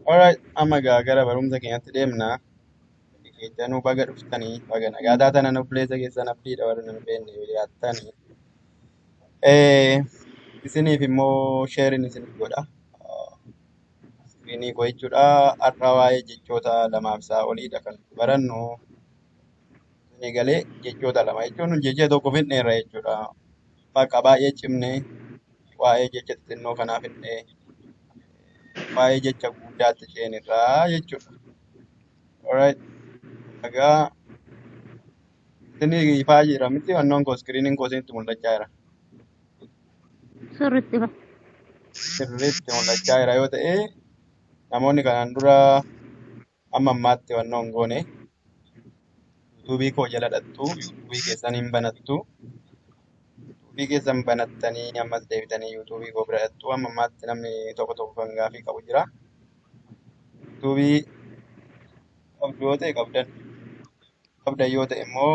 Alright, amma egaa gara barumsa keenyatti deemna. Keessanuu baga dhuftanii baga nagaa taatan obboleessa keessan abdiidha warri hin beekne yoo jiraattanii. Isiniif immoo sheeriin isiniif godha. Iskiriinii koo jechuudha. Har'a waa'ee jechoota lamaaf isaa oliidha kan nuti barannu. Isinii galee jechoota lama jechuun jecha tokko fixneerra jechuudha. Bakka baay'ee cimnee waa'ee jecha xixinnoo kanaa fixnee waa'ee jecha guddaatti ceenirraa jechuudha. Alright. Egaa isinii ifaa jira miti wannoon koo iskiriiniin koo isinitti mul'achaa jira. Sirriitti ifa. Sirriitti mul'achaa jira yoo ta'e namoonni kanaan dura amma ammaatti wannoo hin goone yuutuubii koo jala dhattu yuutuubii keessan hin banattu yuutuubii keessan banattanii ammas deebitanii yuutuubii koo bira dhattu amma ammaatti namni tokko tokko kan gaafii qabu jira. Yuutuubii qabdu yoo ta'e qabdan qabdan yoo ta'e immoo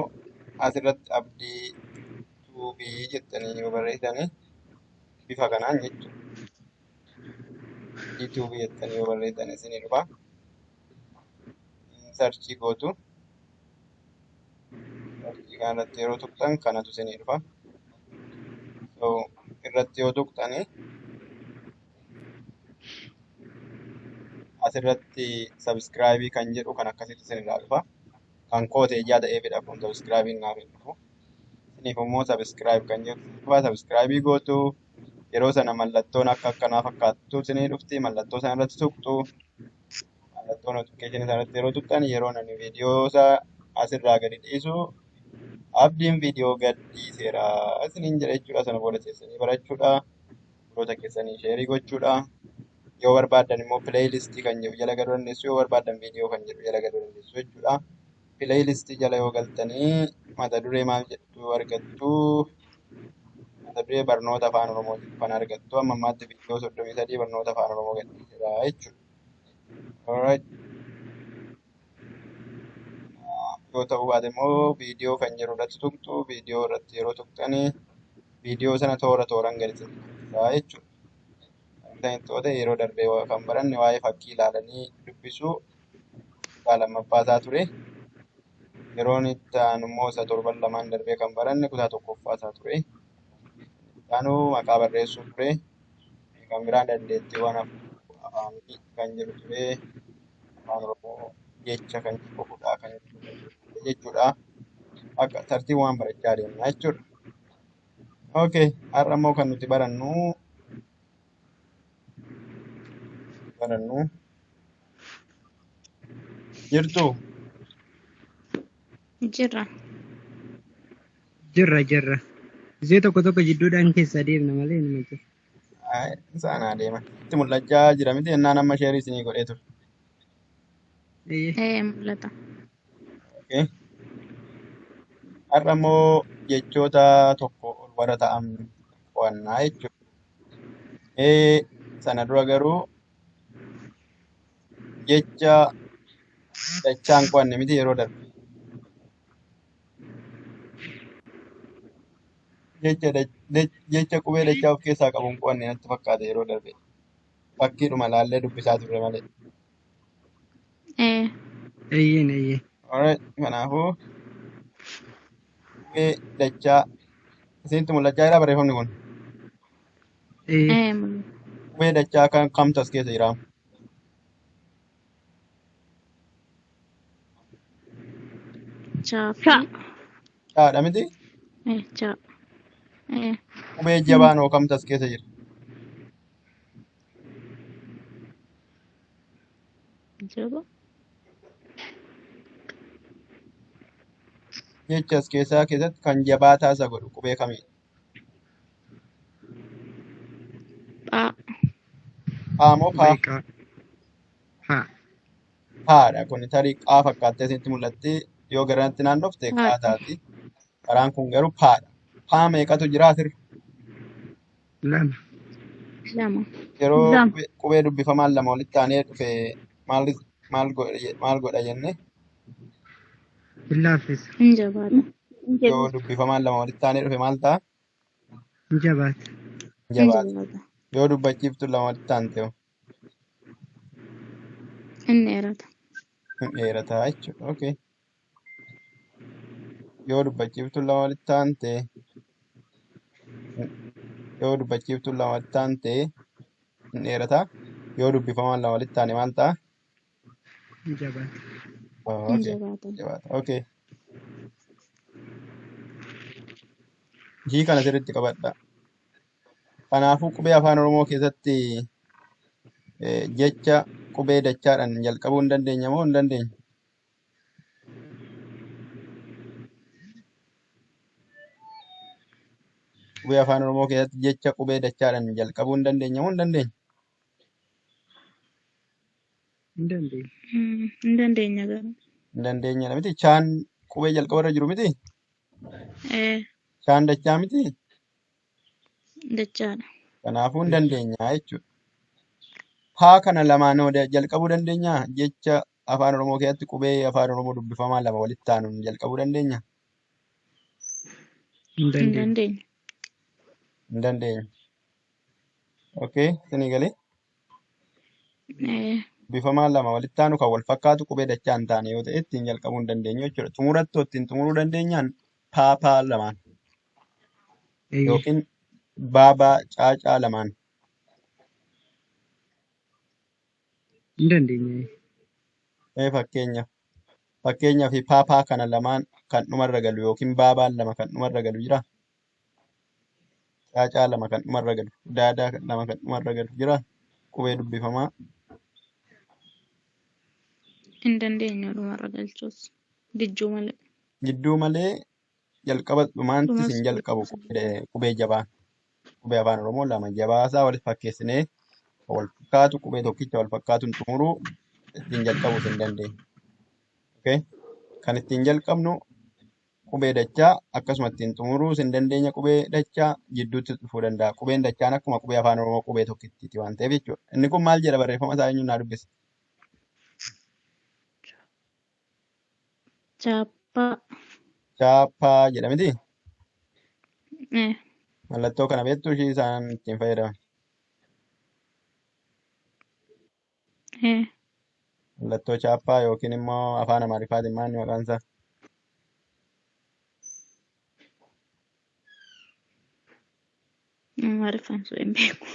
asirratti abdii tuubii jettanii yoo barreessitanii bifa kanaan jechuudha. Abdii tuubii jettanii yoo barreessitan isinii dhufa. Sarchii gootu. Sarchii kanarratti yeroo tuqxan kanatu isinii dhufa. So irratti yoo tuqxanii asirratti sabiskiraayibii kan jedhu kan akkasitti isinirraa dhufa. Kan koo ta'e ijaa ta'eefidha kun sabiskiraayibiin naaf hin dhufu. Isiniif immoo sabiskiraayib kan jedhu dhufa. Sabiskiraayibii gootu yeroo sana mallattoon akka akkanaa fakkaattu isinii dhufti. Mallattoo sana irratti tuqxu. Mallattoo notifikashinii sana irratti yeroo tuqxan yeroo ani viidiyoo isaa asirraa gadi dhiisu abdiin viidiyoo gad dhiiseera isiniin jedha jechuudha. Sana booda teessanii barachuudha. Firoota keessanii sheerii gochuudha. Yoo barbaaddan immoo pileeylistii kan jedhu jala galuu dandeessu. Yoo barbaaddan viidiyoo kan jedhu jala galuu dandeessu jechuudha. Pileeylistii jala yoo galtanii mata duree maal jedhu argattu. Mata duree barnoota afaan Oromoo jedhu kan argattu. Amma ammaatti viidiyoo 33 barnoota afaan Oromoo gad dhiiseera jechuudha. Alright. Yoo ta'uu baate immoo viidiyoo kan jedhu irratti tuqxu. Viidiyoo irratti yeroo tuqxanii viidiyoo sana toora tooraan gadi isin jechuudha. Kan ta'e yeroo darbee kan baranne waa'ee fakkii ilaalanii dubbisuu kutaa lammaffaa isaa ture. Yeroon itti aanu immoo isa torban lamaan darbee kan baranne kutaa tokkoffaa isaa ture. Itti aanu maqaa barreessuu ture. Kan biraan dandeettiiwwan afaanii kan jedhu ture. Afaan Oromoo jecha kan jedhu hudhaa kan jedhu jechuudha. Akka tartiibaan barachaa deemna jechuudha. Okay, har'a immoo kan nuti barannu jirtu Jirra. Jirra jirra. Ishee tokko tokko jidduudhaan keessa deemna malee inuma jira. Isaan adeeman. Itti mul'achaa jira miti ennaan amma sheerii isinii godhee ture. Eeyyee. Ee mul'ata. Okay. Har'a immoo jechoota tokko ol warra ta'an qo'annaa jechuudha. Sana dura garuu jecha dachaan qo'anne miti yeroo darbe. Jecha qubee dachaa of keessaa qabuun qo'anne natti fakkaata yeroo darbe. Fakkiidhuma laallee dubbisaa turre malee. Ee Eeyyeen eeyyee. Alright, kanaafuu qubee dachaa isinitti mul'achaa jira barreeffamni kun. Eeyyee. ee mul'ata. Qubee dachaa kan kamtu as keessa jira? Chaa fi Caadha miti? ee chaa. Ee Qubee jabaan hoo kamtu as keessa jira? jaba. Jecha as keessaa keessatti kan jabaataa isa godhu qubee kamidha? Phaa. Phaa moo paa? Qubee qaa. Haa. Paadha. Kun tarii qaa fakkaattee isinitti mul'atti. Yoo garanatti naannofte qaa Haadha. taati. Karaan kun garuu paadha. Paa meeqatu jira asirra? Lama. Lama. Yeroo Lama. qubee dubbifamaan lama walitti aanee dhufe maal maal godha jenne? Hin laaffisa. Hin jabaata. Yoo dubbifamaan lama walitti aanee dhufe maal ta'a? Hin jabaata. Hin Jabaata. jabaata. Yoo dubbachiiftu lama walitti aante hoo? Hin dheerata. Hin dheerataa jechuudha. Okay. Yoo dubbachiiftuun lama walitti aante yoo dubbachiiftuun lama walitti aante hin dheerataa. Yoo dubbifamaan lama walitti aane maal ta'a? Hin jabaata. Hin Okay. jabaata. Jabaata. Okay. Ishii kana sirriitti qabadha. Kanaafuu qubee afaan Oromoo keessatti jecha qubee dachaadhaan jalqabuu hin dandeenya moo hin dandeenyu? Qubee afaan Oromoo keessatti jecha qubee dachaadhaan jalqabuu hin dandeenya moo hin dandeenyu? Hin dandeenya. Hin dandeenya garuu. Hin dandeenya miti. Chaan qubee jalqaba irra jiru miti? Ee Chaan dachaa miti? dachaadha. Kanaafuu hin Dachaa. dandeenya jechuudha. Haa kana lamaan hoo jalqabuu dandeenyaa? Jecha afaan Oromoo keessatti qubee afaan Oromoo dubbifamaa lama walitti aanuun jalqabuu dandeenya? Hin Hin dandeenya. dandeenya. Hin dandeenyu. Okay, isinii galee? Ee Dubbifamaan lama walitti aanu kan wal fakkaatu qubee dachaa hin taane yoo ta'e ittiin jalqabuu hin dandeenyu jechuudha. Xumuratti ittiin xumuruu dandeenyaan paa paa lamaan Eeyyee. yookiin baa baa caa caa lamaan. Hin dandeenya. Mee fakkeenyaaf paa paa kana lamaan kan dhumarra galu yookiin baa baan lama kan dhumarra galu jira. Caa caa lama kan dhumarra galu, daa daa lama kan dhumarra galu jira. Qubee dubbifamaa hin dandeenyu dhumarra galchuus. Gidduu malee. gidduu malee jalqaba dhumaantis Dhumas hin jalqabu qubee jabaan. Qubee afaan Oromoo lama jabaasaa walitti fakkeessinee kan wal fakkaatu qubee tokkicha wal fakkaatuun xumuruu ittiin jalqabuus hin dandeenyu. Okay? Kan ittiin jalqabnu qubee dachaa akkasuma ittiin xumuruus hin dandeenya qubee dachaa jidduutti dhufuu danda'a. Qubeen dachaan akkuma qubee afaan Oromoo qubee tokkittiiti waan ta'eef jechuudha. Inni kun maal jedha barreeffama isaa eenyuun naa dubbisa? Chaappaa. Chaappaa jedha miti? Ee Mallattoo kana beektuu ishii isaan ittiin fayyadaman. ee Mallattoo chaappaa yookiin immoo afaan Amaariffaatiin maal inni maqaan isaa? Amaariffaan sun hin beeku.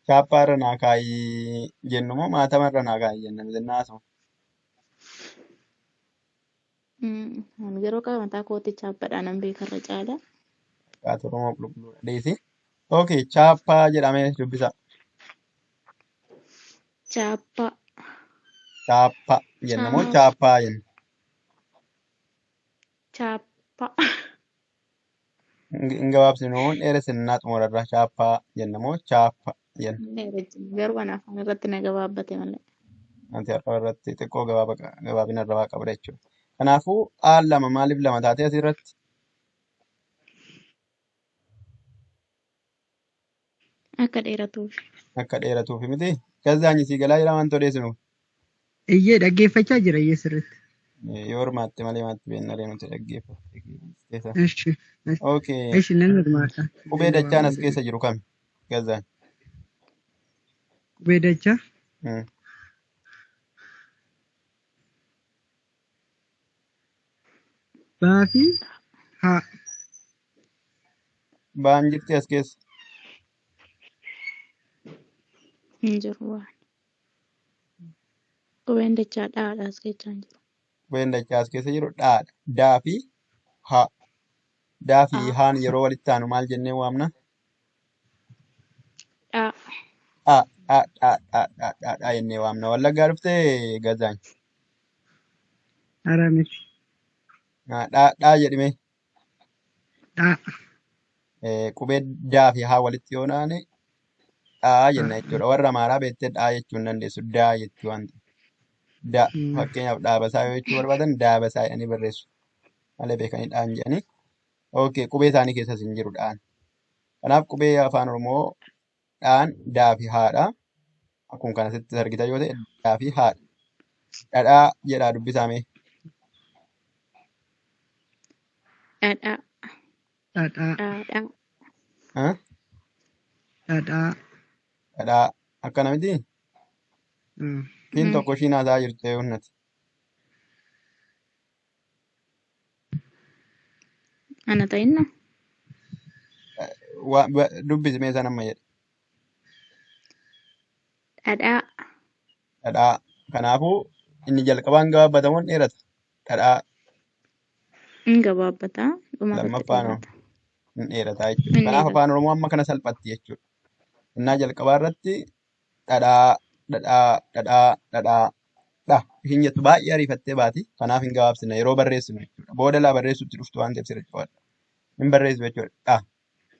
Chaappaa irra naa kaayii jennu moo maatama irra naa kaayii jenna miti naasuma. Ani yeroo qaba mataa kootti chaappaadhaan nan beekarra caala. Qaata Oromoo qulqulluudha. Dhiisi. Okay, chaappaa jedhamee dubbisa. Chaappaa. Chaappaa jenna moo Chaap chaappaa jenna? chaappaa. Hin gabaabsinu moo hin dheeressinnaa xumurarra chaappaa jenna moo chaappa jenna? Garuu ana afaan irratti na gabaabbate malee. Wanti har'a irratti xiqqoo gabaabina irraa qabda jechuudha. Kanaafuu aan lama maaliif lama taatee asirratti? Akka dheeratuuf. Akka dheeratuuf miti. Gazaanyi sii galaa jira waan odeessinuuf. Iyyee dhaggeeffachaa jira iyyee sirriitti. Yoo hirmaatte malee maatti beekna nuti dhaggeeffatte. Eshi. Okay. Eshi nan hirmaata. Qubee Nan dachaan as gabaabaa keessa jiru kami? Gazaanyi. Qubee dachaa baa fi haa. Baan jirti as keessa. Hin jiru waan. Qubeen dachaa dhaadha as keessa hin jiru. Qubeen dachaa as keessa jiru dhaadha. Daa fi haa. Daa fi Dhaa. haan yeroo walitti aanu maal jennee waamna? Dhaa. Dhaa dhaa dhaa dhaa dhaa dhaa dhaa jennee waamna. Wallaggaa dhuftee Gazaanyi. Haaraa miti. Dhaa dhaa jedhime. Dhaa. Qubee daa fi haa walitti yoo naane dhaa jenna Haa. jechuudha. Warra Amaaraa beektee dhaa jechuu hin dandeessu. Daa jetti waan ta'eef. Da fakkeenyaaf dhaabasaa yoo jechuu barbaadan daabasaa jedhanii barreessu. Malee beekanii dhaan jedhanii. Okay, qubee isaanii keessas hin jiru dhaan. Kanaaf qubee afaan Oromoo dhaan daa fi haadha. Akkuma kana asitti argitan yoo ta'e daa fi haadha. Dhadhaa jedhaa dubbisaa mee. Dhadhaa. Dhadhaa. Dhaadhaa. Ah? Dhadhaa. Dhadhaa akkana miti? Mm. Ishiin tokko ishiin haasaa jirtu eewwannati. Ana ta'inna. Dubbisi mee sana amma jedhe. Dhadhaa. Dhadhaa. Kanaafuu inni jalqabaan gabaabbata moo hin dheerata? Dhadhaa Hin gabaabbata. Dhuma irratti lammaffaan hoo dheerata. hin dheerataa jechuudha. Hin Kanaaf dheerata. afaan Oromoo amma kana salphatti jechuudha. Innaa jalqabaa irratti dhadhaa, dhadhaa, dhadhaa, dhadhaa, dha. Ishiin jettu baay'ee ariifattee baati. Kanaaf hin gabaabsine yeroo barreessinu jechuudha. Booda laa barreessutti dhuftu waan ta'eef sirriitti qabadha. Hin barreessu jechuudha. Dha,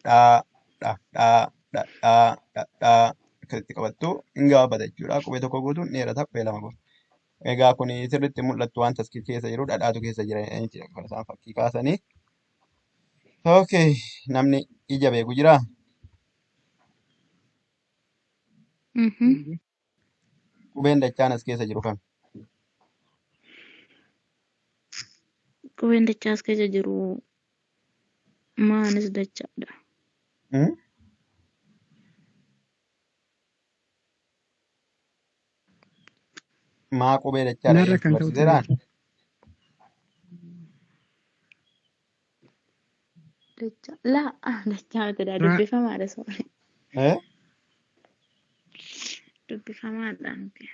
dhaa, dha, dhaa, dha, dhaa, dha, dhaa. Akkasitti qabattu hin gabaabbata jechuudha. Qubee tokko guutuun dheerata, qubee lama guutu. Egaa kun sirriitti mul'attu waan taskii keessa jiru dhadhaatu keessa jira jechuudha. Kan isaan fakkii kaasanii. Okay, namni ija beeku jiraa? Mhm. Qubeen dachaan as keessa jiru kam? Qubeen dachaa as keessa jiru maanis dachaadha. Hmm? Maa qubee dachaadha Kanarra jedhu kan ka'utu barsiiseeraan? beeku. Dachaa. Laa dachaa miti Raa. dubbifamaadha sorry. Eh? Dubbifamaadha miti.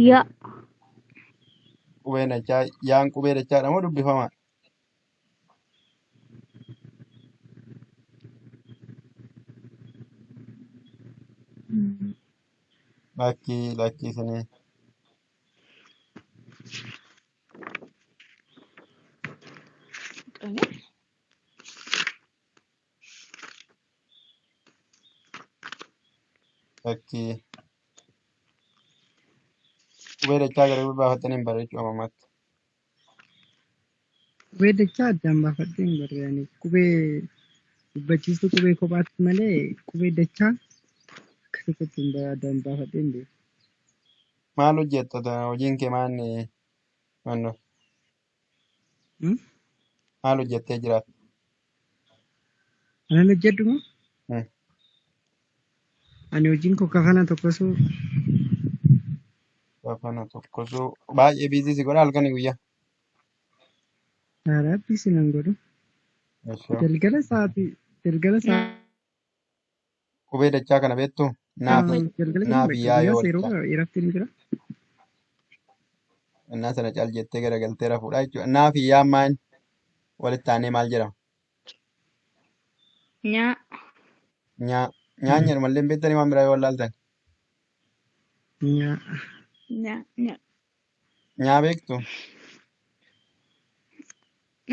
Ya. Qubeen dachaa yaan qubee dachaadha moo dubbifamaa? Lakkii lakkii isinii. Qubee. Lakkii qubee dachaa garuu baafattanii hin barreechuu ammaatti. Qubee dachaa addaan baafadhee hin barreeffame. Qubee dubbachiistuu qubee kophaatti malee qubee dachaa akka tokkotti hin addaan baafadhee hin beeku. Maal hojjetta? Hojiin kee maal mannoo? Hmm? Maal hojjettee jiraatta? Anan hojjedhu moo? Hmm. Ani hojiin koo kafana tokkosuu Kafana tokkosuu baay'ee biizii si godha halkanii guyyaa. Rabbi sinan godhu. Ishoo. Galgala sa'aatii galgala sa'aatii Qubee dachaa kana beektuu? Naa fi galgala naa jechuun fi bakka yaa yoo guyyaas walitti yeroo ta'a. irratti ni jira. Innaa sana cal jettee garagaltee rafuudha jechuudha. Naa fi yaan maal walitti aanee maal jedhama? Nyaa. Nyaa. Nyaan jedhu mallee hin beektanii waan biraa yoo wallaaltan. Nyaa. Nyaa. Nyaa. Nyaa beektu?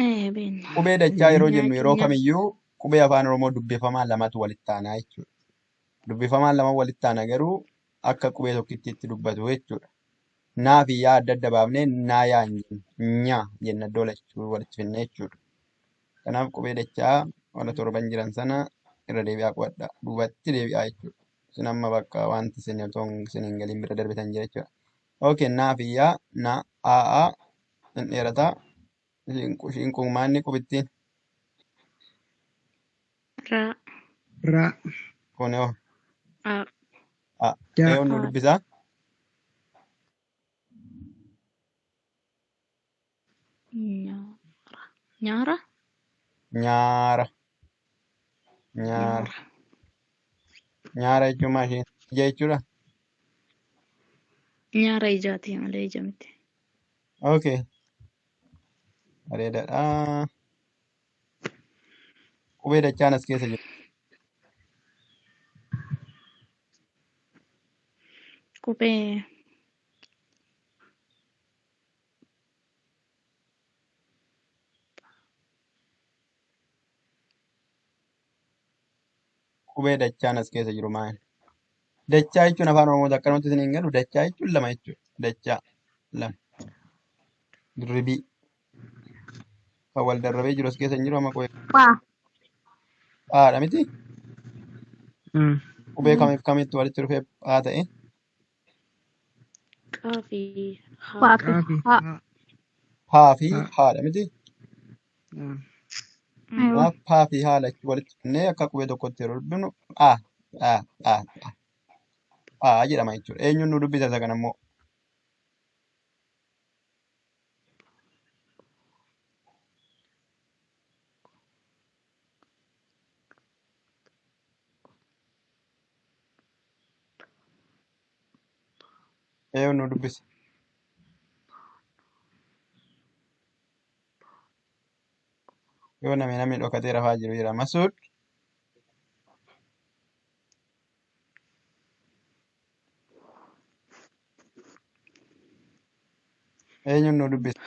Eh beekna. Qubee dachaa yeroo jennu Nyaachuu yeroo nyaa. kamiyyuu qubee afaan Oromoo dubbifamaa lamatu walitti aanaa jechuudha. Dubbifamaan lama walitti aana garuu akka qubee tokkittiitti dubbatu jechuudha. Naa fi yaa adda adda baafnee naa yaa hin jennu. Nyaa jenna iddoo lachuu walitti finne jechuudha. Kanaaf qubee dachaa warra torban jiran sana irra deebi'aa qo'adhaa. Duubatti deebi'aa jechuudha. Isin amma bakka wanti isin otoo isin hin galiin bira darbitan jira jechuudha. Okay, naa fi yaa na aa aa hin dheerataa. Ishiin kun maanni qubittiin Raa. Raa. kun hoo A. a Daa. eeyoon nu A. dubbisaa. Nyaara. Nyaara. Nyaara. Nyaara. Nyaara. Nyaara jechuun maal isheen? Ija jechuudha. Nyaara ijaati malee ija miti. Okay. Bareedaadha. Qubee dachaan as keessa jiru. Qubee Qubee dachaan as keessa jiru maali? Dachaa jechuun afaan Oromoo akkanumatti isin hin galu. Dachaa jechuun lama jechuudha. Dachaa lama. Dirribii kan wal darrabee jiru as keessa hin jiru amma qubee Paa. phaadha miti. Mm. Qubee kamiif kamitti walitti dhufee phaa ta'e? qaa fi haa. Paa fi Qaa fi haa. haa. Phaa fi Haa. haadha miti. Mm. Mm. Kanaaf phaa fi haa lachuu walitti fidnee akka qubee tokkotti yeroo dubbifnu a a a a. Phaa jedhama jechuudha. Eenyuun nu dubbisa isa kana immoo? Eenyuun nu dubbisa? Yoo namni dhokatee rafaa jiru jira. Masuud eenyuun nu dubbisa?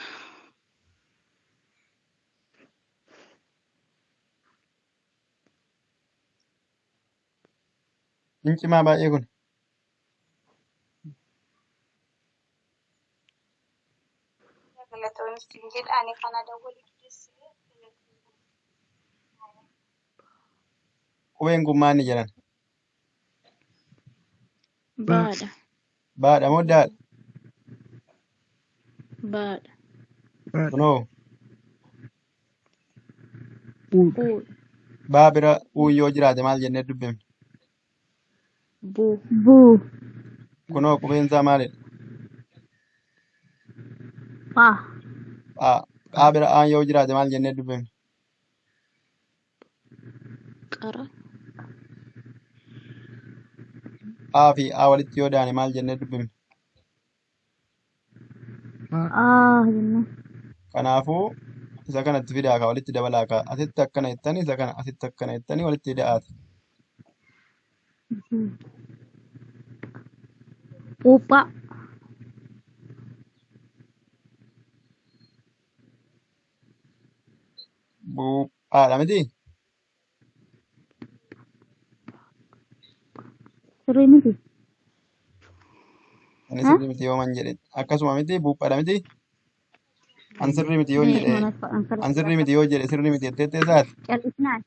Hin cimaa baay'ee kun. Qubeen kun maal ni jedhan? Ba. Baadha. Baadha moo daadha? Baadha. Baadha. Kunoo Uudha. Uudha. baa bira uun yoo jiraate maal jennee dubbifna? Buu. Buu. Kunoo qubeen isaa maalidha? Phaa. Phaa. Phaa bira aan yoo jiraate maal jennee dubbifna? Qara. A fi A walitti yoo daane maal jennee dubbifna? Haa. Aa jenna. Kanaafuu isa kanatti fidaa kaa walitti dabalaa kaa asitti akkana jettanii isa kana asitti akkana jettanii walitti hidhaati. Puuphaa. Buuphaadha miti? Sirrii miti. Ani Ha? sirrii miti yooman jedhe akkasuma miti buuphaadha miti? An sirrii miti yoon Ee. jedhe Mana an an sirrii miti yoo jedhe sirrii miti jettee teessaati? Callisnaa.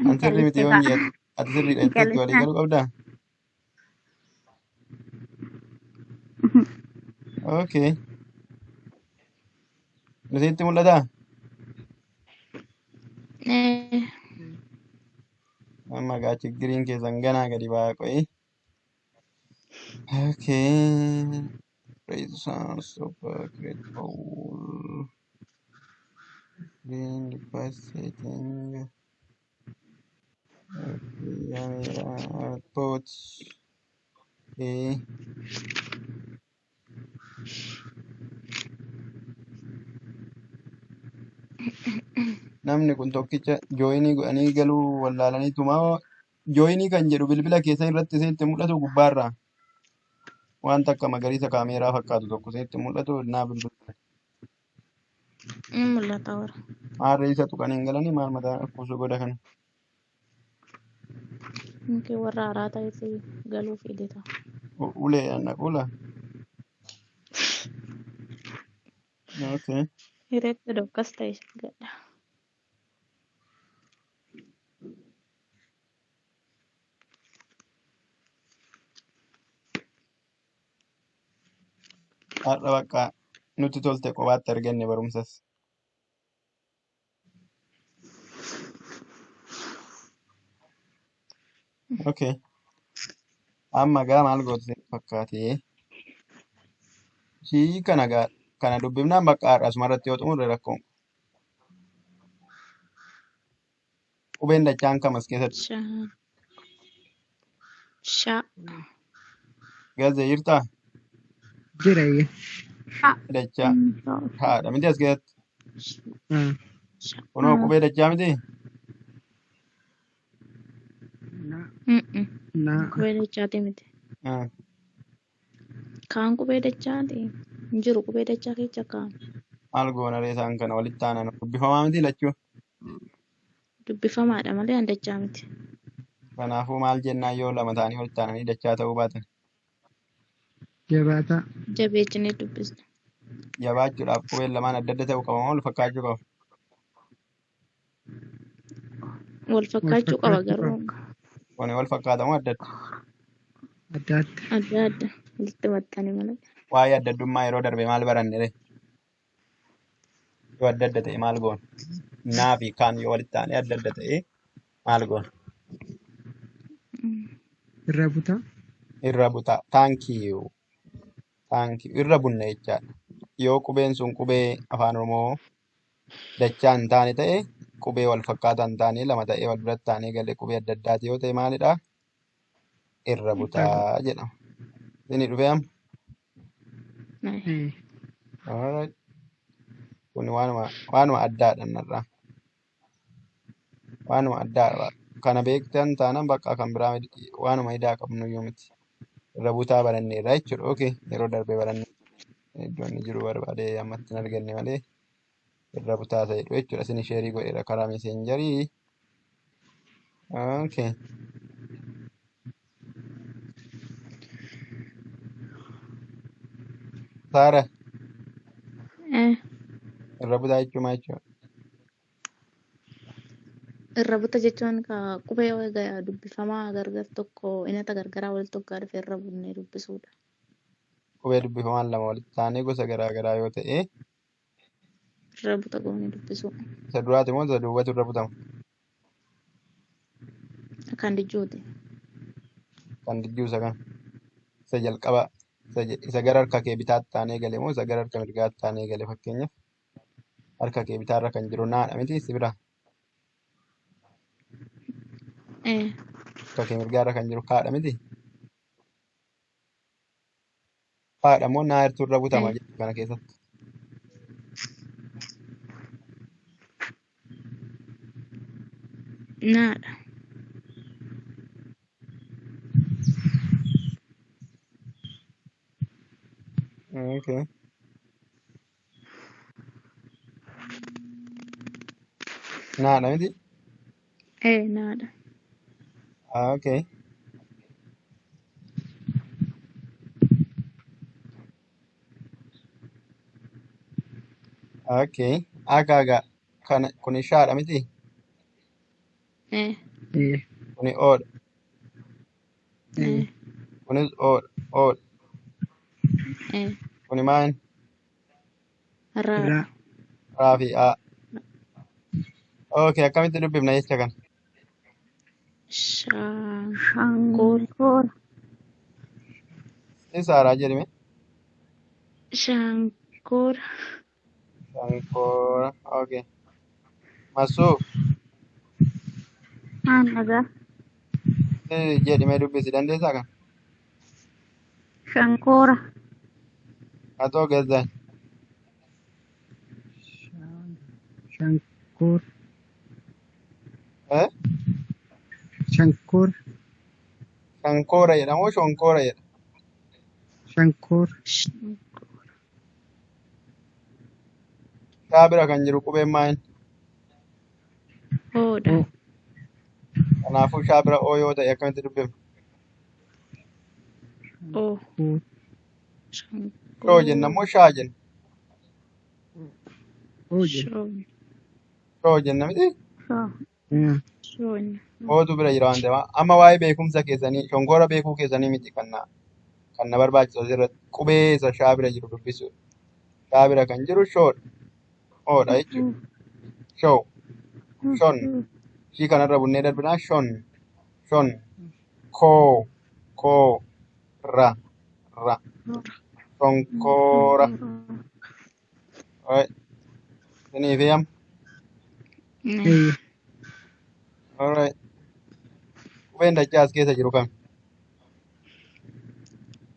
An sirrii miti Calliste yoon kaa. jedhe ati sirriidha jetteetti walii Callisnaa. galuu qabdaa? Okay. Nusitti mul'ataa? Ee. Amma gaa chiggiriin keessan ganaa gadi ba'aa qo'i. Okay. Raise sound, super great bowl. Green device setting. Okay, camera output. Okay. Namni kun tokkicha jooyinii godhanii galuu wallaalaniituma jooyinii kan jedhu bilbila keessan irratti isinitti mul'atu gubbaarraa wanta akka magariisa kaameeraa fakkaatu tokko isinitti mul'atu naa bilbila. Ni mul'ata warra. Maarree isa tuqanii hin galanii maal mataa kuusu godha kana. Inkee warra haaraa ta'etti galuuf hidhata. Ulee anna qula. Okay. Hireetti dhokas ta'e gadha. Har'a bakka nutti tolte kophaatti arganne barumsas. Okay. Amma gaa maal gootu sitti fakkaate? Ishii kana gaa kana dubbifnaan bakka har'a asuma irratti yoo xumurre rakkoon. Qubeen dachaan kam as keessatti? Shaa. Shaa. Gaazee jirtaa? Jira eeyya. Shaa. Dachaa. Shaa. Haadha miti as keessatti. Haa. Shaa. Kunoo qubee dachaa miti? Na. Mm-mm. Na. Qubee dachaati miti. Ah, Kaan qubee dachaati. Hin jiru qubee dachaa keessa kaan. Maal goona ree isaan kana walitti aanan dubbifamaa miti lachuu. Dubbifamaadha malee an dachaa miti. Kanaafuu maal jennaan yoo lama ta'anii walitti aananii dachaa ta'uu baatan. Jabaataa. Jabeechinee dubbisna. Jabaachuudhaaf qubeen lamaan adda adda ta'uu qaba moo wal fakkaachuu qaba? Wal Wal fakkaachuu qaba fakkaachuu garuu qaba. Kuni wal fakkaata moo adda adda? Adda adda. adda adda walitti maxxane malee. Waa'ee adda addummaa yeroo darbe maal baranne ree? Yoo adda adda ta'e maal goona? Naa fi kaan yoo walitti aanee adda adda ta'e maal goona? Mm. Irra butaa. Irra butaa. Thank you. Thank you. Irra bunna jechaadha. Yoo qubeen sun qubee afaan Oromoo dachaa hin taane ta'e qubee wal fakkaataa hin taane lama ta'ee wal biratti taanee galee qubee adda addaati yoo ta'e maalidha? Irra Irra butaa. butaa jedhama. Isinii dhufee amma? Ee. Eh. Alright. Kun waanuma addaadha narraa. Waanuma addaadha. Kana beektan taanaan bakka kan biraa waanuma idaa qabnu iyyuu miti. Irra butaa baranneerra jechuudha. Okay. Yeroo darbe baranne iddoo inni jiru barbaadee ammatti hin arganne malee irra butaa ta'edha jechuudha. Isin sheerii godheera karaa meseenjarii. Okay. Saara Ee. irra butaa jechuun maal jechuudha? Irra buta jechuun ka qubee dubbifamaa gargar tokko inata gargaraa walitti hoggaa dhufe irra bunnee dubbisuudha. Qubee dubbifamaan lama walitti taanee gosa garaa garaa yoo ta'e Irra buta goonee dubbisuu. isa duraati moo isa duubatu irra butama? Kan dijjuuti. Kan dijjuu isa kam? Isa jalqaba isa gara harka kee bitaatti taanee gale moo isa gara harka mirgaatti taanee gale fakkeenyaaf harka kee bitaarra kan jiru naadha miti si bira Ee. harka kee mirgaarra kan jiru kaadha miti kaadha moo naa hirtuu irra butama Ee. jechuu kana keessatti Naadha. Okay. Naadha miti Ee naadha. Okay. Okay. Akka kana kuni shaadha miti Ee. Eh. kuni oodha Eh. Ee. kunis oodha oodha Ee. kuni maal Raadha. Raa. raa fi aa. Okay, akkamitti dubbifna jecha kana? Shaankoora. Shankoora. Si saaraa jedhime Shaankoora. Shankoora. Okay. Masuuf Aan dhagaa. si jedhime dubbisi dandeessaa kana? Shankoora. Atoo geessaan Shankoor. Eh? Shankoor. Shankoora jedha moo shonkoora jedha? Shankoor. Shaankoora. Shaa bira kan jiru qubeen maal? Oodha. Oo. Kanaafuu shaa bira oo yoo ta'e akkamitti dubbifna? Oo. Koor. Shoo jenna Shaankoora. moo shaa jenna? Oo jenna. Shoo. Shoo jenna miti? Shoo. Eh. Shoon. Ootu bira jira waan ta'eef. Amma waa'ee beekumsa keessanii shonkoora beekuu keessanii miti kan na barbaachisu asirratti qubee isa shaa bira jiru dubbisuudha. Shaa bira kan jiru shoodha. Oodha jechuudha. Shoo. Shon. Shii kanarra bunnee darbinaa shon. Shon. Koo. Koo. Ra. Ra. Shonkoora. Alright. Isinii fi amma. Nee. Eh. Alright. Qubeen dachaa as keessa jiru kami?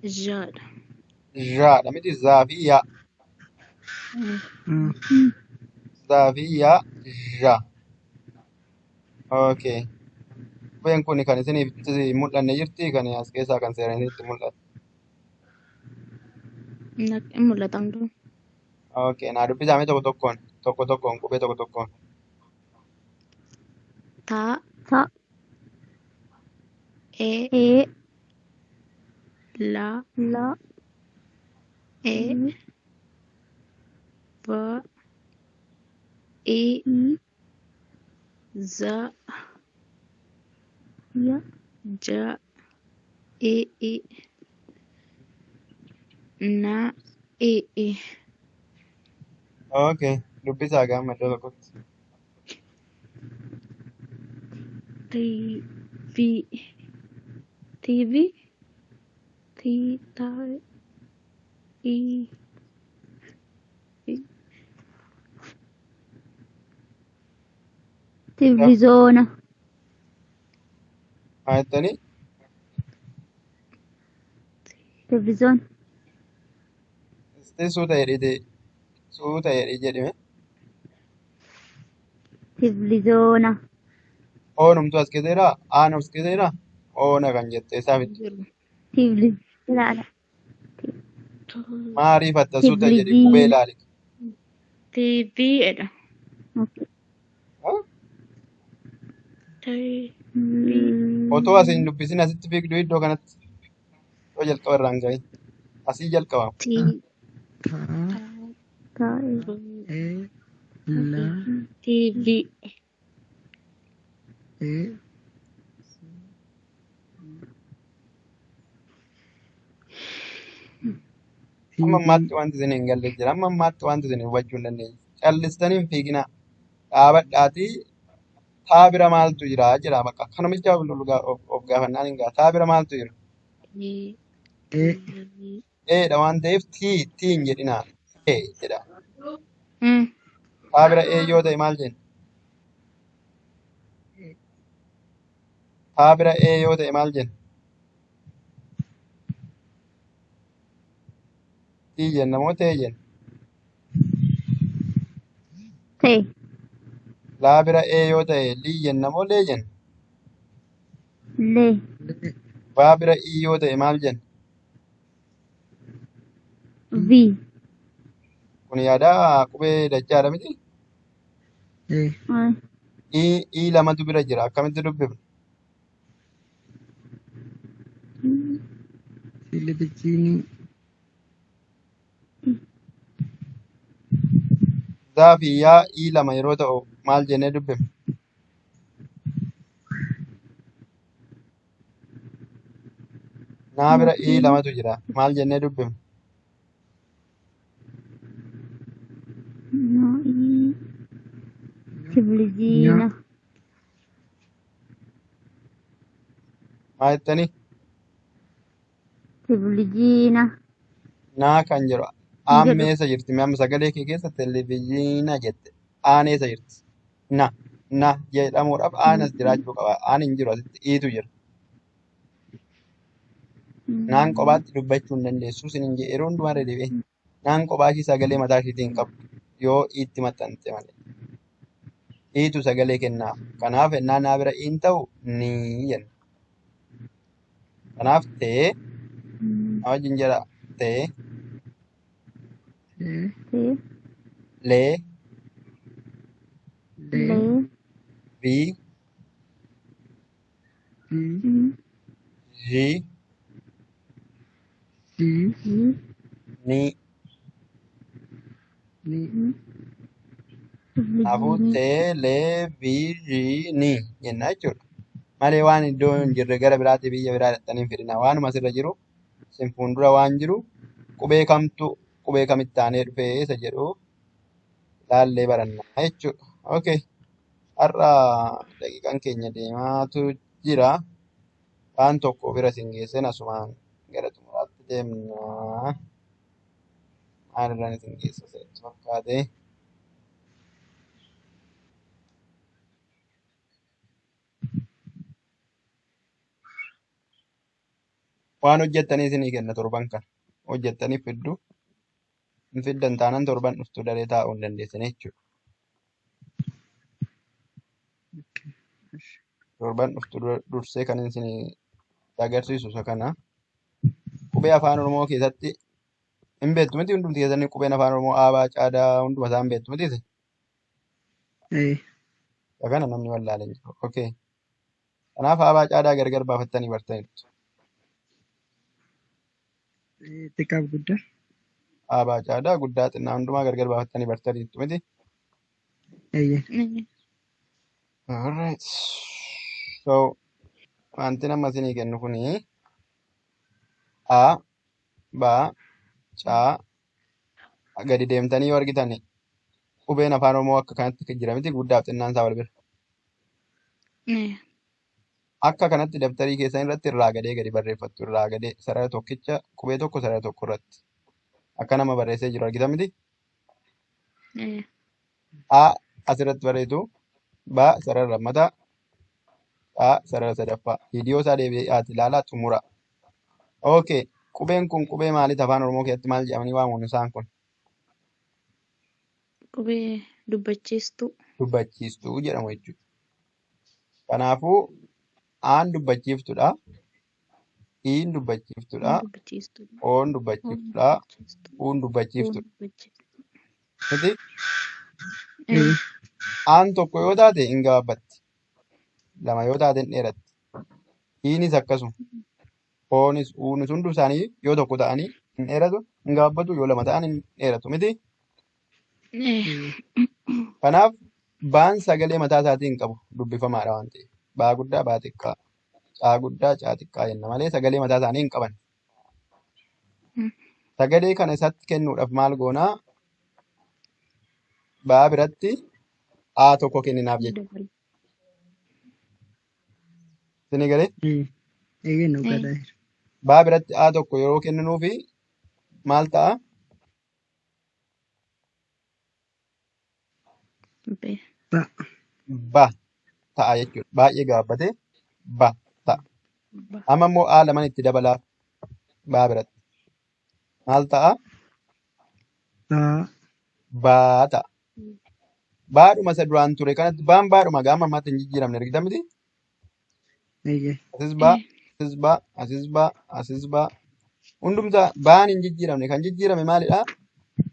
Jaadha. Zhaadha miti zaa fi yaa. Ee. Ah. Zaa fi yaa zha. Okay. Qubeen kun kan isiniif mul'anne jirti kan as keessaa kan seeraan isinitti mul'atu. Hin mul'ata hunduu. Okay. Naa dubbisaa tokko tokkoon tokko tokkoon qubee tokko tokkoon. Taa. Ta. Ee. E. La. La. Ee. E. Ba. I. I. Za. Ya. Ja. I. I. Na. I. I. Okay. Dubbisaa gaama iddoo tokkotti. Ri. Vi. TV T ta I I Televiziyoona. Maal jettanii? Televiziyoona. Isti suuta jedhite suuta jedhii jedhime. Televiziyoona. Oonumtu as keessa jiraa? Aan as keessa jiraa? Oona kan jette isaa fidde. jiru. Televiziyoona. Maa ariifatta suuta jedhi qubee Televiziyoona. ilaali. TV jedha. Okay. Ha? T Otoo as hin dubbisin asitti fiigdu iddoo kanatti. Yoo jalqaba irraan gahin. Asii jalqaba. T Ta Ta E L TV E Amma T V ammaatti wanti isin hin galle jira. Amma ammaatti wanti isin hubachuu hin dandeenye. Callistanii hin fiiginaa. Dhaabadhaatii taa bira maaltu jira jedha bakka. Kanamicha of gaafannaan hin gaha. Taa bira maaltu jira? E E Eedha waan ta'eef tii tii hin jedhinaa. E jedha. Mm. Taa bira E yoo ta'e maal jenna? Taa bira E yoo ta'e maal jenna? Tii jenna moo tee jenna? T Laa bira E yoo ta'e lii jenna moo lee jenna? L L Baa bira I yoo ta'e maal jenna? V Kun yaada qubee dachaadha miti? E I I lamatu bira jira. Akkamitti dubbifna? Televiziyoonii Zaa fi yaa I lama yeroo ta'u maal jennee dubbifna? Naa bira I lamatu jira. Maal jennee dubbifna? No I Nya Televiziyoona. Maal jettanii? Televiziyoona. Naa kan jedhu aan Jedhu. meesa jirti. Amma sagalee kee keessa televezyiina jette. Aan eessa jirti? Na na jedhamuudhaaf aan as jiraachuu qaba. Aan hin jiru asitti iitu jira. Naan kophaatti dubbachuu hin dandeessu. Isin hin jedhe yeroo hundumaa irra deebi'ee. Naan kophaa ishii sagalee mataa ishiitii hin qabdu. Yoo iitti maxxante malee. Iitu sagalee kennaaf. Kanaaf ennaa naa bira iin ta'u ni jenna. Kanaaf tee na wajjin jedha tee E T lee L L vi V zhi C G ni. N Kanaafuu Televiziyoonii. tee lee vi zhi ni jenna jechuudha. Malee waan iddoo hin jirre gara biraatti biyya biraa dhaqxanii hin fidina. Waanuma asirra jiru isin fuuldura waan jiru qubee kamtu qubee kamitti aanee dhufee isa jedhu laallee baranna jechuudha. Okay. Har'a daqiiqaan keenya deemaatu jira. Waan tokko bira isin geessan asumaan gara xumuraatti deemna. Maalirraan isin geessa isinitti fakkaate? Waan hojjettanii isinii kenna torban kana. Hojjettanii fiddu. Hin fiddan taanaan torban dhuftu daree taa'uu hin dandeessan jechuudha. Torban dhuftu dursee kan isinii agarsiisu isa kana. Qubee afaan Oromoo keessatti hin beektu miti hundumti keessanii qubeen afaan Oromoo aabaa caadaa hunduma isaa hin beektu miti isin. E Isa kana namni wallaalee hin jiru. Okay. Kanaaf aabaa caadaa gargar baafattanii bartaniirtu. Xiqqaaf guddaa Aabaa caadaa guddaa xinnaa hundumaa gargar baafattanii bartaniirtu miti. Eeyyee Alright. So wanti nama isinii kennu kuni A, B, C gadi deemtanii yoo argitan qubeen afaan Oromoo akka kanatti jira miti guddaaf xinnaan isaa wal bira. Akka kanatti dabtarii keessan irratti irraa gadee gadi barreeffattu. Irraa gadee sarara tokkicha qubee tokko sarara tokko irratti. Akka nama barreessee jiru argitan miti? Eh. A asirratti barreessitu. B sarara lammataa. A sarara sadaffaa. Viidiyoo isaa deebi'aati ilaalaa xumura. Okay. Qubeen kun qubee maaliiti? Afaan Oromoo keessatti maal jedhamanii waamamu isaan kun? Qubee dubbachiistuu. Dubbachiistuu jedhamu jechuudha. Kanaafuu Aan dubbachiiftuudha. Iin dubbachiiftuudha. Oon dubbachiistuu. Oon Oon dubbachiiftuudha. dubbachiistuu. Uun Uun dubbachiiftuudha. dubbachiistuu. Miti Eh. Ee. aan tokko yoo taate hin gabaabbatti. Lama yoo taate hin dheeratti. Iinis akkasuma. Oonis uunis hundi isaanii yoo tokko ta'anii hin dheeratu, hin gabaabbatu, yoo lama ta'an hin dheeratu miti. Eh. Ee. Kanaaf baan sagalee mataa isaatii hin qabu dubbifamaadha waan ta'eef. Baa guddaa, baa xiqqaa, caa guddaa, caa xiqqaa jenna malee sagalee mataa isaanii hin qaban. Sagalee kana isatti kennuudhaaf maal goonaa? Baa biratti A tokko kenninaaf jechuudha. Dabal. Isinii galee? Ee. Eeyyee Eh. dhugaadha. Baa biratti A tokko yeroo kenninuufi maal ta'a? B. Ba. Ba ta'a jechuudha. Baay'ee gabaabbatee ba ta'a. Ba. Amma immoo A lamaan itti dabalaaf baa biratti. Maal ta'a? Baa. Baa ta'a. Baadhuma isa duraan ture kanatti baan baadhuma gama ammaatti hin jijjiiramne argitan miti? Eeyyee. Asis baa, Eh. asis baa, asis baa, asis baa. Hundumtaa baan hin jijjiiramne. Kan jijjiirame maalidhaa?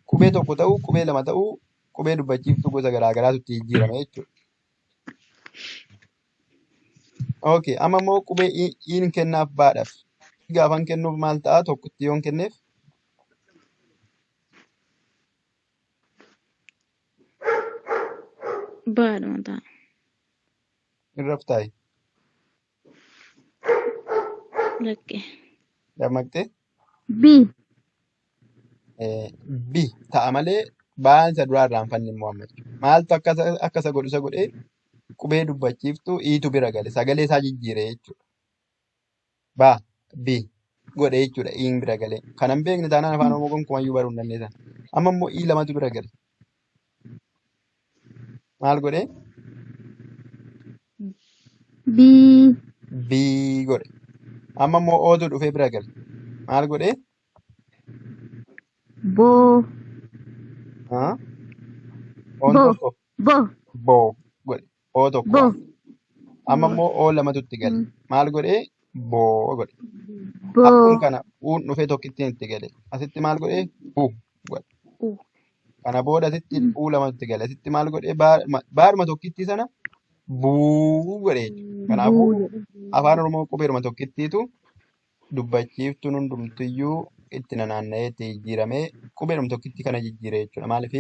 Qubee tokko ta'uu, qubee lama ta'uu, qubee dubbachiiftuu gosa garaa garaatu itti jijjiirame jechuudha. Okay, amma immoo qubee iin kennaaf baadhaaf. Gaafan kennuuf maal ta'a? Tokkotti yoon kenneef Baadhuma ta'a. hin raftaayi. Lakke. Dammaqxee B. B ta'a malee baan isa duraa irraa hin fanne immoo amma jechuudha. Maaltu akka isa godhu isa godhee qubee dubbachiiftuu iitu bira gale sagalee isaa jijjiire jechuudha. Ba B godhe jechuudha iin bira galee. Kana hin beekne taanaan afaan Oromoo gonkumayyuu baruu hin dandeessan. Amma immoo ii lamatu bira gale. Maal godhee? B. B godhe. Amma immoo ootu dhufee bira gale. Maal godhee? Bo. Haa? Oon Bo. tokko Bo. boo godhe. Oo tokko Bo. waan. Amma Bo. immoo oo lamatu itti gale. Mm. Maal godhee? Boo godhe. Bo. Akkuma kana uun dhufee tokkittiin itti gale. Asitti maal godhee? Bu godhe. U. Kana booda asitti Mm. uu lamatu itti gale. Asitti maal godhee? Baadhuma tokkittii sana buu godhe jechuudha. Kanaafuu Bu jedhe. afaan Oromoo qubeeruma tokkittiitu dubbachiiftuun hundumtiyyuu itti nanaanna'ee itti jijjiiramee qubeeruma tokkittii kana jijjiire jechuudha. Maaliif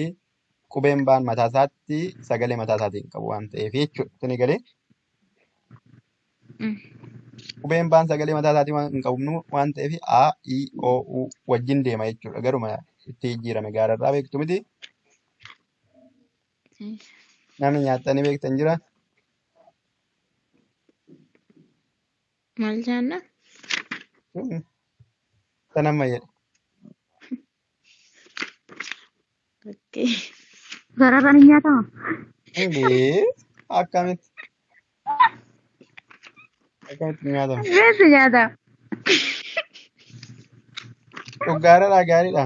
qubeen baan mataa isaatti sagalee mataa isaatiin qabu waan ta'eef jechuudha. Isin galee Mm. qubeen baan sagalee mataa isaatii waan hin qabnu waan ta'eef A, I, O, U wajjin deema jechuudha. Garuma itti jijjiirame gaararraa beektu miti. Eh. Namni nyaattanii beektan jira. Maal jaanna? Sanamma jedhe. Lakke. Gararraan hin nyaatama. Indee akkamitti akkamitti nyaatama? Reessi nyaata. Dhugaarraa gaariidha.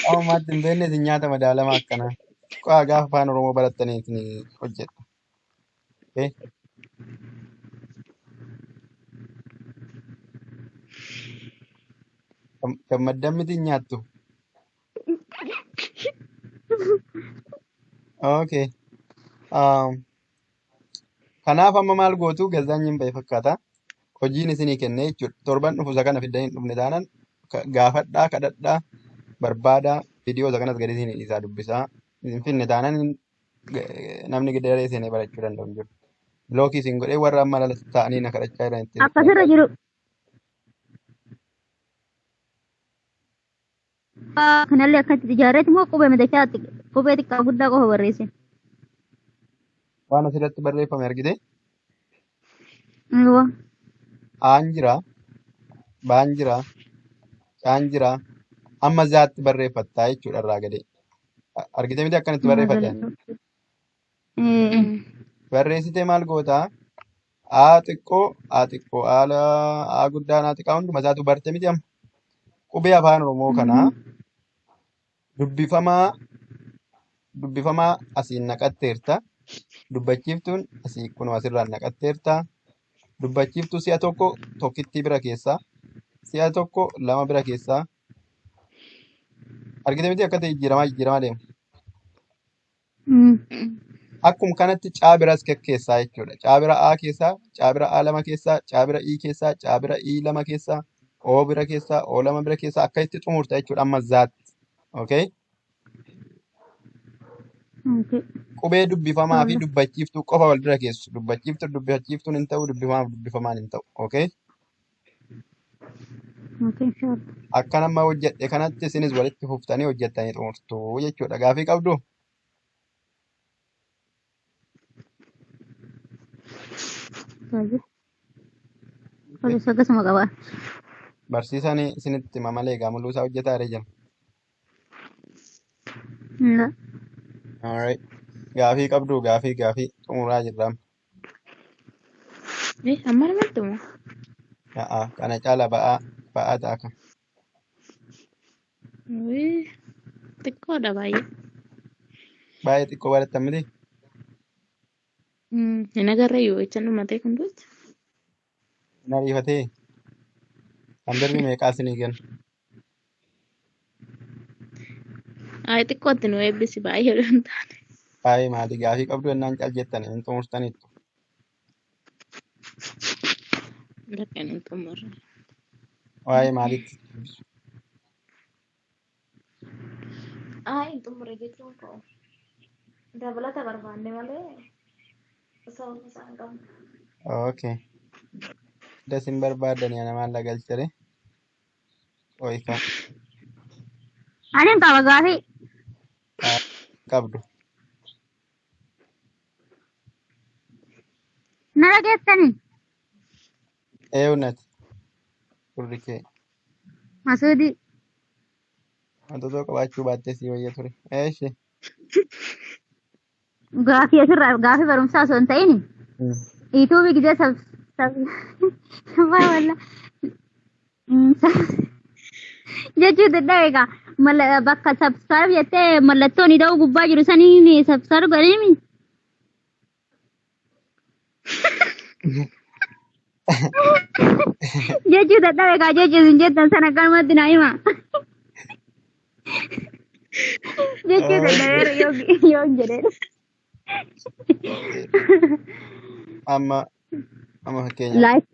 Amma ammaatti hin beekne isin nyaata madaalamaa akkanaa. Qo'aa gaafa afaan Oromoo barattanii isin hojjedha. Eh, Gammaddan miti hin nyaattu. Okay. Kanaaf amma maal gootu gazaanyiin bahe fakkaata. Hojiin isinii kenne jechuudha. Torban dhufu isa kana fiddanii hin dhufne taanaan gaafadhaa, kadhadhaa, barbaadaa, viidiyoo isa kanas gadi isinii dhiisaa dubbisaa. Hin finne taanaan namni daree seenee barachuu danda'u hin jiru. Bilookii isin godhee warra amma ala ta'anii na kadhachaa jiran ittiin Akkasirra jiru. Kanallee akkatti ijaarreeti moo qubee madachaa qubee xiqqaa guddaa qofa barreesse. Waan asirratti barreeffame argite? Aywa. Aan jira, baan jira, caan jira. Amma zaatti barreeffattaa jechuudha irraa gadee. Argite miti akkanatti barreeffadhe ani. Eh. Barreessitee maal gootaa? A xiqqoo, A xiqqoo, A guddaan, A xiqqaa hunduma isaatu barte miti amma. Qubee afaan Oromoo kanaa dubbifamaa dubbifamaa asiin naqatteerta. Dubbachiiftuun asii kunoo asirraan naqatteerta. Dubbachiiftuu si'a tokko tokkittii bira keessaa, si'a tokko lama bira keessaa. Argite miti akka ta'e jijjiiramaa jijjiiramaa deema. Akkuma kanatti caa biras keessaa jechuudha. Caa bira A keessaa, caa bira A lama keessaa, caa bira I keessaa, caa bira I lama keessaa, O bira keessaa, O lama bira keessaa akka itti xumurta jechuudha amma zaatti. Okay? Okay. Qubee dubbifamaa fi Inshallah. dubbachiiftuu qofa wal bira keessu. Dubbachiiftuu dubbachiiftuun hin ta'u, dubbifamaa fi dubbifamaan hin ta'u. Okay? Okay, inshallah. Akka nama hojjedhe kanatti isinis walitti fuftanii hojjettanii xumurtu jechuudha. Gaafii qabdu? Tayyib. Kalau akkasuma qaba. Barsiisaan isinitti hima malee egaa mul'uu isaa hojjetaa jira. La. Alright. Gaafii qabdu gaafii gaafii xumuraa jirra. Amma namatti moo? A'a kana caala ba'aa ba'aa ta'a kan. Xiqqoodha baay'ee. Baay'ee xiqqoo barattan miti? Hin agarre yoo jecha dhumatee kun duucha. Hin ariifatee? Kan birri meeqaa isinii kennu? Ay xiqqootti nu eebbisi baay'ee hin taane. Baay'ee maali gaafii qabdu jennaan cal jettani hin xumurtaniittu. Lakkeen hin xumurre. Waa'ee maaliitti eebbisu? Ay hin xumurre jechuun koo dabalata barbaanne malee sababa isaan qabnu. Okay. Das hin barbaadani ana maal lagalchere? Oifa Ani hin qaba gaafii. qabdu. Na dhageessanii? Eewunati gurri kee Masuudii. wantoota qabaachuu baattee si wayya ture. Eeshi. Gaafii asirraa gaafii barumsaa osoo hin ta'in yuutuubii gizee sab sab waa walla jechuu dadhabe egaa bakka sabscribe jettee mallattoon ida'uu gubbaa jiru saniin sabscribe godhanii jechuu dadhabe egaa jechuu isin jettan sana akkanumatti naa hima jechuu dadhabeera yoo yoo hin jedhee. Okay. Amma amma fakkeenyaaf Like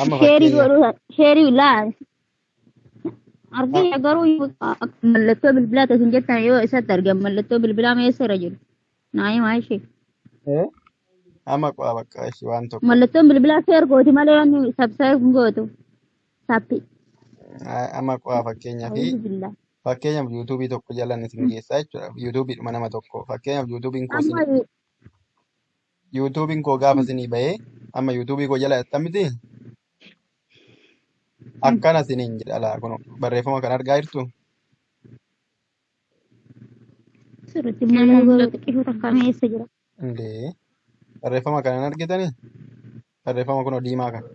amma sheerii fakkeenyaaf godhuu sheerii laa argina garuu mallattoo bilbilaa isin jettan yoo isatti argan mallattoo bilbilaa meessa irra jiru naa himaa ishee. Eh? Amma qo'a bakka ishee waan tokko Mallattoon bilbilaa sheer gooti malee wanni sabscribe hin gootu. Sappi. Amma qo'a fakkeenyaa fi A'uuzu billah. fakkeenyaaf yuutuubii tokko jalan isin geessaa jechuudha. Yuutuubiidhuma nama tokko fakkeenyaaf yuutuubiin koo Amma isin yuutuubiin koo gaafa isinii bahee amma yuutuubii koo jala jettan miti akkana isiniin jedha laa kun barreeffama kan argaa jirtu sirriitti Nama mul'atu garuu mul'atu. xiqqishuu takka meessa jira. Indee barreeffama kana hin argitanii barreeffama kunoo diimaa kana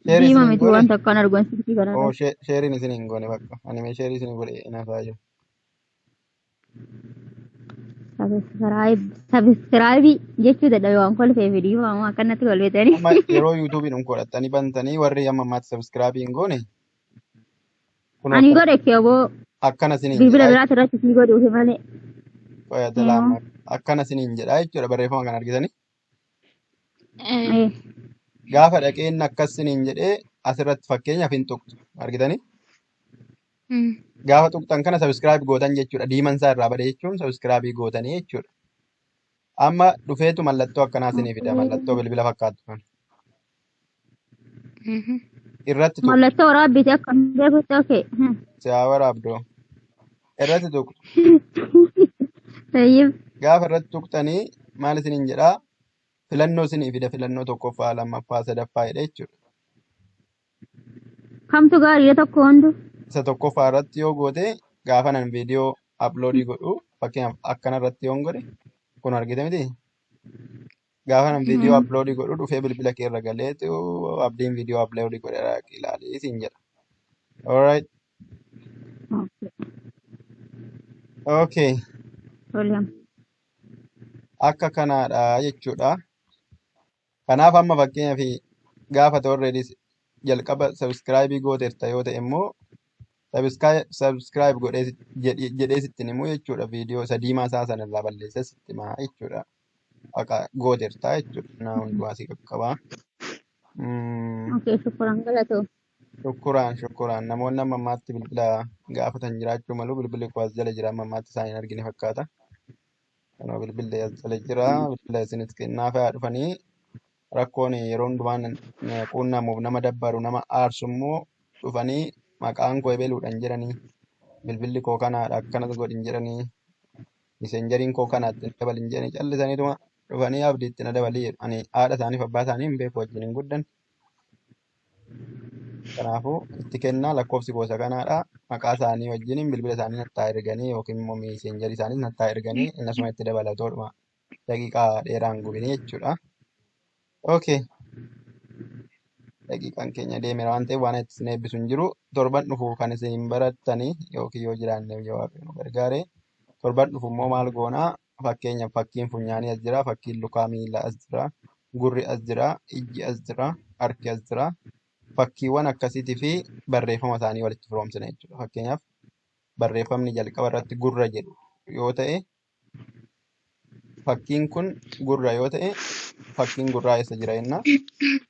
sheerii Diima isin hin miti goone waan takkaan argan silkii oo kanarra. sheeriin isin hin goone bakka ani mee sheerii isin godhe hin hasaa jiru. Sabiskiraabii jechuu dadhabe waan kolfee fi diimaa akkanatti kolfetanii. Amma yeroo yuutuubiin kun godhattanii bantanii warri amma ammaatti sabiskiraabii hin goone kunoo Ani akkana godhe keeboo akkana isiniin bilbila jedha biraati irratti sii godhuufi malee. qo'ata laama akkana isiniin jedha jechuudha barreeffama kana argitanii Eh, gaafa dhaqeen akkas isiniin jedhee asirratti fakkeenyaaf hin tuqxu argitanii gaafa tuqxan kana sabiskiraayib gootan jechuudha diiman isaa irraa bade jechuun sabiskiraabii gootanii jechuudha amma dhufeetu mallattoo akkanaa isinii fida mallattoo bilbila fakkaattu kana irratti tuqxu Mallattoo waraabbiiti akka hin beekutti okee. siyaa waraabdoo irratti tuqxu Tayyib. Gaafa irratti tuqxanii maal isiniin jedhaa? Filannoo isinii fida filannoo tokkoffaa, lammaffaa, sadaffaa jedhee jechuudha. Kamtu gaariidha tokko hundu. Isa tokkoffaa irratti yoo goote gaafa nan viidiyoo uploadii godhu fakkeenyaaf akkana irratti yoon godhe kun argite miti. Gaafa nan viidiyoo uploadii godhu dhufee bilbila kee irra galeetu abdiin viidiyoo uploadii godheera ilaalii siin jedha. Alright. Okay. Tole. Akka kanaadha jechuudha. Kanaaf amma fakkeenyaaf gaafa already jalqaba subscribe gooteerta yoo ta'e immoo subscribe godhee jedhee sitti himu jechuudha. Viidiyoo isa diimaa isaa sana irraa balleessee sitti himaa jechuudha. Akka gooteerta jechuudha. Na hundumaa si qaqqabaa. Okay, shukkuraan galatoo. Shukkuraan shukkuraan namoonni amma ammaatti bilbila gaafatan jiraachuu malu bilbilli koo as jala jira amma ammaatti isaan hin argine fakkaata. Kanoo bilbilli as jala jira bilbila isinis kennaa fa'aa dhufanii rakkoon yeroo hundumaa quunnamuuf nama dabbaru nama aarsu immoo dhufanii maqaan koo ebeluudhaan jedhanii bilbilli koo kanaadha akkanas godhin jedhanii miseenjeriin koo kanaatti na dabalin jedhanii callisaniituma dhufanii abdiitti na dabalii jedhu. Ani haadha isaaniif abbaa isaanii hin beeku wajjin hin guddanne. Kanaafuu itti kennaa lakkoofsi gosa kanaadha. Maqaa isaanii wajjin bilbila isaanii nattaa erganii yookiin immoo miseenjerii isaanii nattaa erganii innasuma itti dabalatoodhuma daqiiqaa dheeraan gubinii jechuudha. Okay. Daqiiqaan keenya deemeera waan ta'eef waan itti isin eebbisu hin jiru. Torban dhufu kan isin barattanii yookiin yoo jiraanne yoo Waaqayyo nu gargaare torban dhufu immoo maal goonaa fakkeenyaaf fakkiin funyaanii as jira, fakkiin lukaa miilaa as jira, gurri as jira, ijji as jira, harki as jira. Fakkiiwwan akkasiitii fi barreeffama isaanii walitti firoomsina jechuudha. Fakkeenyaaf barreeffamni jalqaba irratti gurra jedhu yoo ta'e fakkiin kun gurra yoo ta'e fakkiin gurraa eessa jira jenna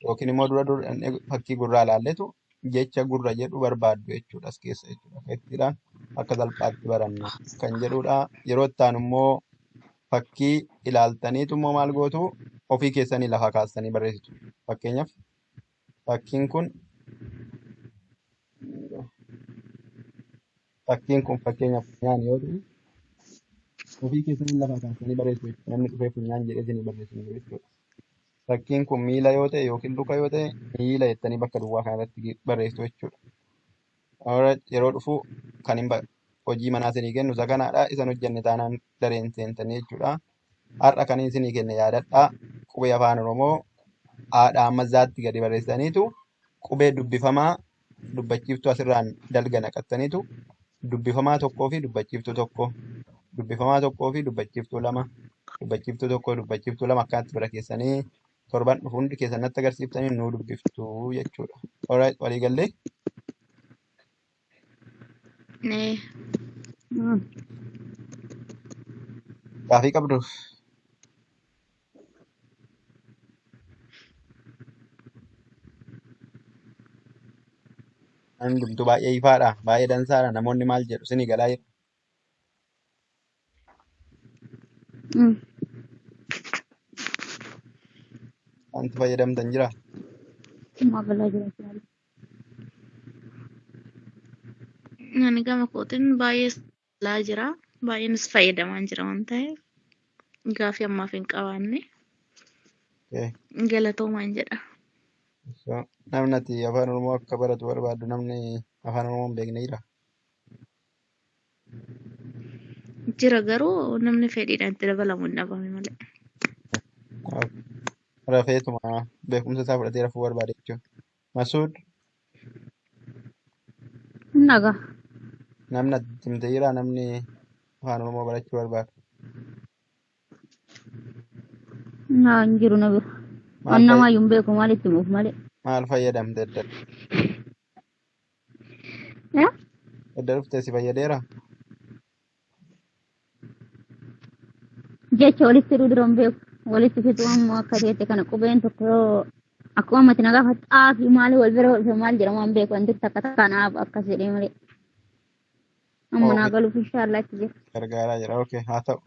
yookiin immoo dura dura fakkii gurraa ilaalletu jecha gurra jedhu barbaaddu jechuudha as keessa jechuudha. Akka ittiidhaan akka salphaatti baranna kan jedhudha. Yeroo itti aanu immoo fakkii ilaaltaniitu immoo maal gootu ofii keessanii lafa kaastanii barreessitu. Fakkeenyaaf fakkiin kun fakkeenyaaf funyaan yoo ta'e ofii keessanii lafa kaastanii barreessitu jechuudha. Namni dhufee funyaan jedhee isinii barreessu hin jiru jechuudha. Fakkiin kun miila yoo ta'e yookiin luka yoo ta'e miila jettanii bakka duwwaa kanarratti barreessitu jechuudha. Alright, yeroo dhufu kan hin hojii manaa isinii kennu isa kanaadha. Isan hojjenne taanaan dareen seentanii jechuudha. Har'a kan isinii kenne yaadadhaa. Qubee afaan Oromoo haadha amma zaatti gadi barreessaniitu qubee dubbifamaa dubbachiiftuu asirraan dalga naqattaniitu dubbifamaa tokkoo fi dubbachiiftuu tokko dubbifamaa tokkoo fi dubbachiiftuu lama dubbachiiftuu tokko dubbachiiftuu lama akkanatti bira keessanii torban dhufu hundi keessan natti agarsiiftanii nuu dubbiftuu jechuudha. Alright, walii gallee Nee. gaafii qabdu. Hundumtuu baay'ee ifaadha, baay'ee dansaadha. Namoonni maal jedhu isinii galaa jiru. Wanti fayyadamtan jira. Magalaa jira. Ani gama kootiin baay'ee laa jira. Baay'eenis fayyadamaa jira waan ta'eef gaafii ammaaf hin qabaanne Okay. galatoomaan jedha. So, namni ati afaan Oromoo akka baratu barbaaddu namni afaan Oromoo hin beekne jira. Jira garuu namni fedhiidhaan itti dabalamu hin dhabame malee. Okay. Rafeetuma beekumsa isaa fudhatee rafuu barbaade jechuudha. Masuud Nagaa. namni ati himte jira namni afaan Oromoo barachuu barbaadu. Na hin jiru na bira. Maal Waan namaa iyyuu hin beeku maal itti himuuf malee. maal fayyadamte edda? Eh? Edda dhuftee si fayyadeera? Jecha walitti hidhuu dura hin beeku. Walitti fixuu ammoo akka ta'etti kana qubeen tokko yoo akkuma ammatti na gaafa xaafii maali wal bira dhufe maal jedhamu hin beeku wanti takka kanaaf akkas jedhee malee. Amma naa Oo galuuf inshaallah itti jira. gargaaraa jira. Okay haa ta'u.